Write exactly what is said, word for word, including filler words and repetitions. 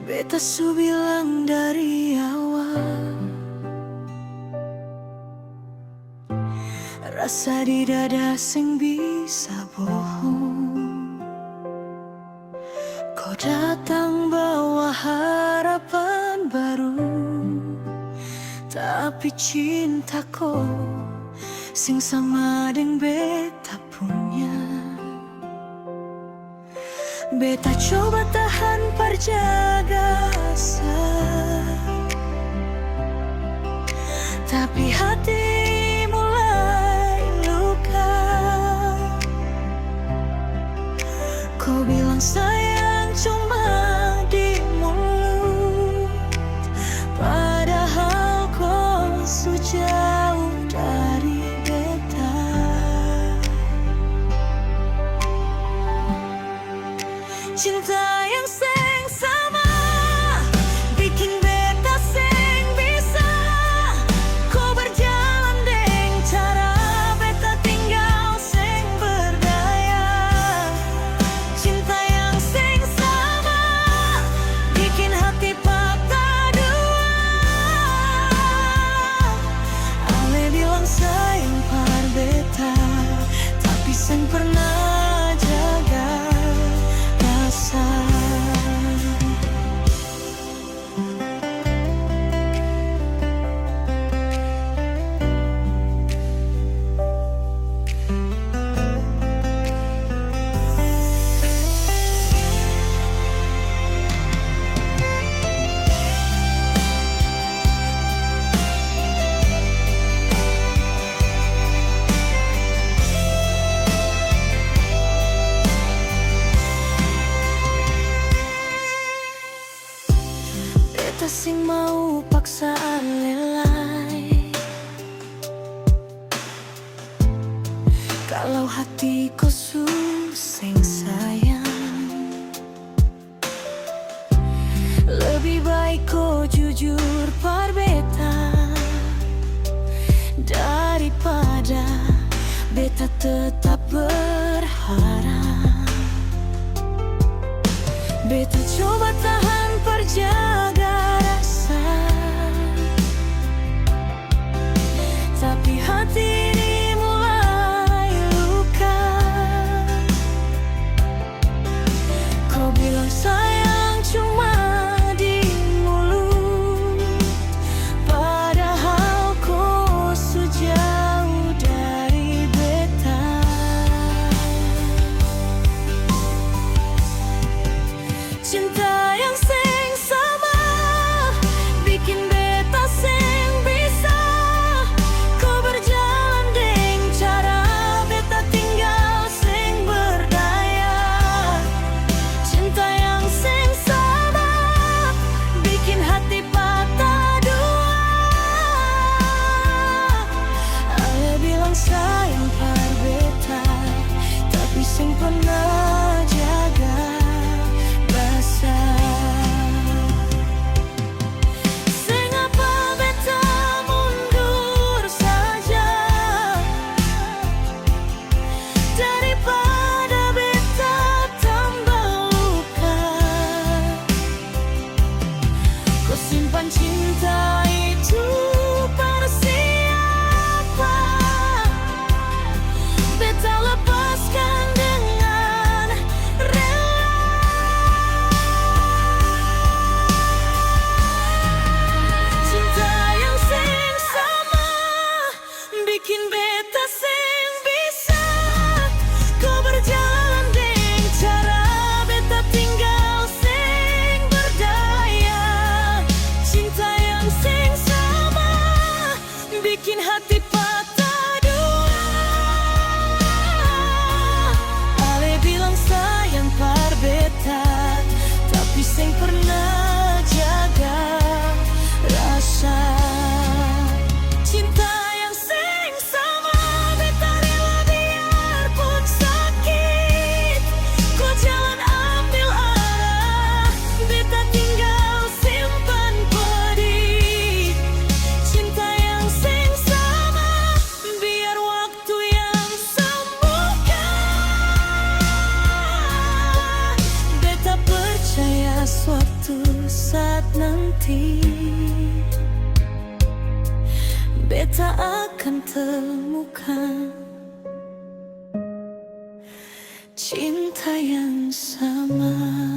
Beta su bilang dari awal, rasa di dada seng bisa bohong. Ko datang bawa harapan baru, tapi cinta ko seng sama deng beta punya. Beta coba tahan par jaga rasa, tapi hati mulai luka. Ko bilang sayang cuma di mulut, padahal ko su jauh dari beta. Cinta yang seng sama biking beta seng bisa. Ko berjalan deng cara beta tinggal seng berdaya. Cinta yang seng sama bikin hati patah dua. Ale bilang sayang par beta, tapi seng pernah jaga rasa. Beta seng mau paksa ale lai. Kalau hati ko su seng sayang, lebih baik ko jujur par beta. Daripada beta tetap berharap. Beta coba tahan par jaga rasa, tapi hati ini mulai luka. Ko bilang sayang cuma di mulut, padahal ko su jauh dari beta. akan temukan cinta yang sama.